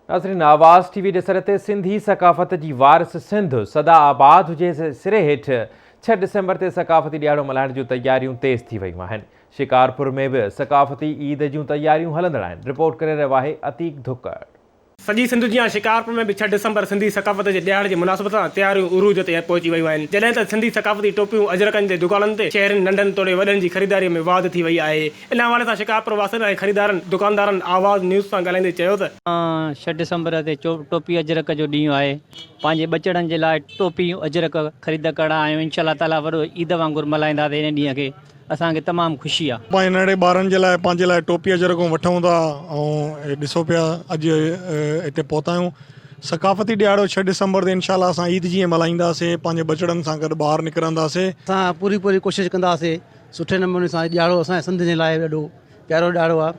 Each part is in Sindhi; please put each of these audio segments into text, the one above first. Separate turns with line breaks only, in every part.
ناظرين آواز ٽي وي جي سر تي سنڌي ثقافت جي وارث سنڌ سدا آباد هجي جي سري هيٺ ڇهه ڊسمبر تي ثقافتي ڏهاڙو ملهائڻ جون تياريون تيز ٿي ويون آهن. شڪارپور ۾ به ثقافتي عيد جون تياريون هلندڙ آهن. رپورٽ ڪري رهيو آهي عتيق ڌڪڙ.
سڄي سنڌ جيان شڪارپور ۾ به ڇهه ڊسمبر سنڌي ثقافت جي ڏهاڙي جي مناسبت سان تياريون عروج تي پهچي ويون آهن. جڏهن ته سنڌي ثقافتي ٽوپيون اجرڪن جي دڪانن تي شهرين ننڍن توڙي وڏن جي خريداري ۾ واڌ ٿي وئي آهي. ان حوالي سان شڪارپور واسين ۽ خريدارن دڪاندارن آواز نيوز سان ڳالهائيندي چيو ته.
ڇهه ڊسمبر تي ٽوپي اجرڪ جو ڏينهن آهي پنهنجي ٻچڙن جي لاء ٽوپي اجرڪ خريد ڪرڻ آيا آهيون انشاء الله تعالي وڏو عيد وانگر ملهائينداسين ان ڏينهن کي اسان کي تمام خوشي آهي.
پنهنجي ننڍڙي ٻارن جي لاء پنهنجي لاء ٽوپي اجرڪون وٺون ٿا ۽ ڏسو پيا اڄ هتي پهتا آهيون ثقافتي ڏهاڙو ڇهه ڊسمبر تي انشاء الله اسان عيد جيئن ملهائينداسين پنهنجي ٻچڙن سان گڏ ٻاهر نڪرنداسين.
اسان پوري پوري ڪوشش ڪنداسين سٺي نموني سان ڏهاڙو اسان جي سنڌ جي لاء ڏاڍو پيارو ڏهاڙو آهي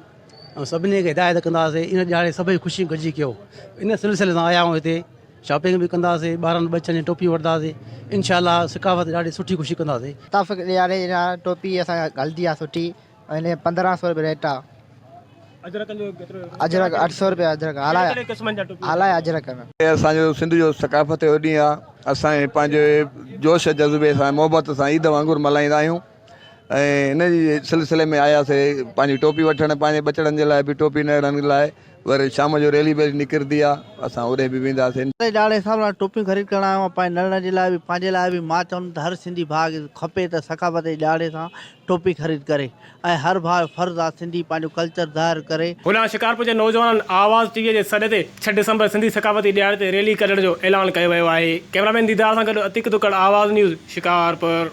۽ سڀني کي هدايت ڪنداسين ان ڏهاڙي سڀئي خوشيون گڏجي ڪيو ان سلسلي سان آيا آهيون هتي شاپنگ به ڪنداسين ٻارن ٻچن جي ٽوپيون وٺنداسين انشاء الله ثقافت ڏاڍي سٺي خوشي ڪنداسين.
ثقافت ڏهاڙي جي لاء ٽوپي اسان کي هلندي آهي سٺي ۽ ان 15 سو روپيه ريٽ آهي.
اجرڪن جو ڪيترو؟
اجرڪ 800 روپيه اجرڪ
ڪهڙي ڪهڙي قسمن جا ٽوپيون؟
هالا اجرڪ.
هي اسان جو سنڌ جو ثقافت جو ڏينهن آهي اسان پنهنجي جوش جذبي سان محبت سان عيد وانگر ملهائيندا آهيون ۽ ان جي سلسلي ۾ آياسي پنهنجي ٽوپي وٺڻ پنهنجي ٻچڙن جي لاء به ٽوپي نيڙن لاء وري شام جو ريلي ويلي نڪرندي آ اسان اوڏي به وينداسين.
ڏاڙهي حساب سان ٽوپيون خريد ڪرڻ آيو آهيان پنهنجي ننڍڙن جي لاء به پنهنجي لاء به مان چوندم ته هر سنڌي ڀاء کي کپي ته ثقافت جي ڏهاڙي سان ٽوپي خريد ڪري ۽ هر ڀاء جو فرض آهي سنڌي پنهنجو ڪلچر ظاهر ڪري.
هوڏانهن شڪارپور جي نوجوانن آواز ٽي وي جي سڏ تي ڇهه ڊسمبر سنڌي ثقافتي ڏهاڙي تي ريلي ڪڍڻ جو اعلان ڪيو ويو آهي. ڪئميرا مين ديدار سان گڏ عتيق ڌڪڙ آواز نيوز شڪارپور.